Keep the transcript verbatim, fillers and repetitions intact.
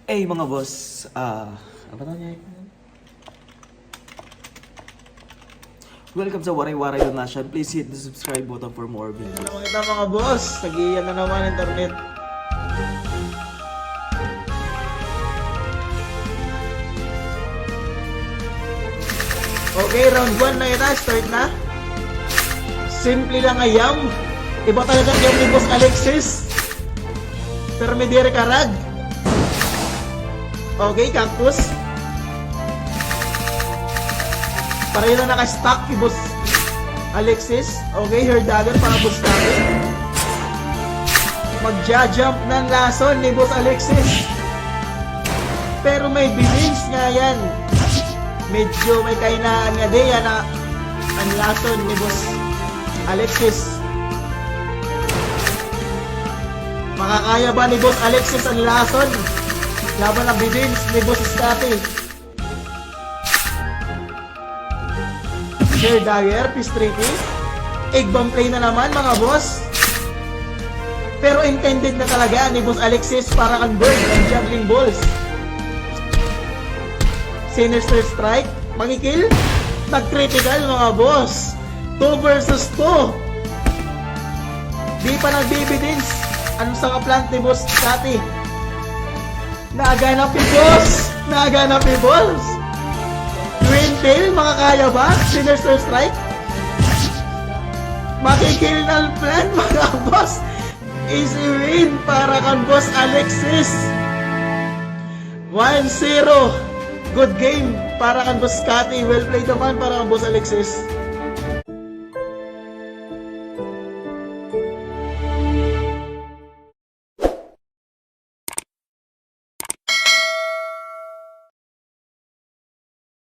Hey, mga boss, ah, ano ba tawag niya? Welcome sa Waray Waray Donation. Please hit the subscribe button for more videos. Ano kita, mga boss? Tagiyan na naman internet. Okay, round one na kita. Start na. Simple lang nga yam. Iba talaga yam ni Boss Alexis. Permi diri karag. Okay, cactus. Pareho na naka-stack ni Boss Alexis. Okay, hair dagger para Boss Kati. Magja-jump na an lason ni Boss Alexis. Pero may bidins nga yan. Medyo may kahinaan nga di yana an lason ni Boss Alexis. Makakaya ba ni Boss Alexis an lason laban an bidins ni Boss Scotty? Sir Dyer, Pistriti. Igbang play na naman, mga boss. Pero intended na talaga ni Boss Alexis para kan Bird ang juggling balls. Sinister Strike, mangikil, nag-critical, mga boss. Two versus two. Di pa nagbibidins an usa ka plant ni Boss Scotty. Naganap ni boss! Naganap ni boss! Twin Tail, makakaya ba? Sinister Strike? Makikil na an plant, mga boss! Easy win para kan Boss Alexis! One zero! Good game para kan Boss Scotty. Well played naman para kan Boss Alexis.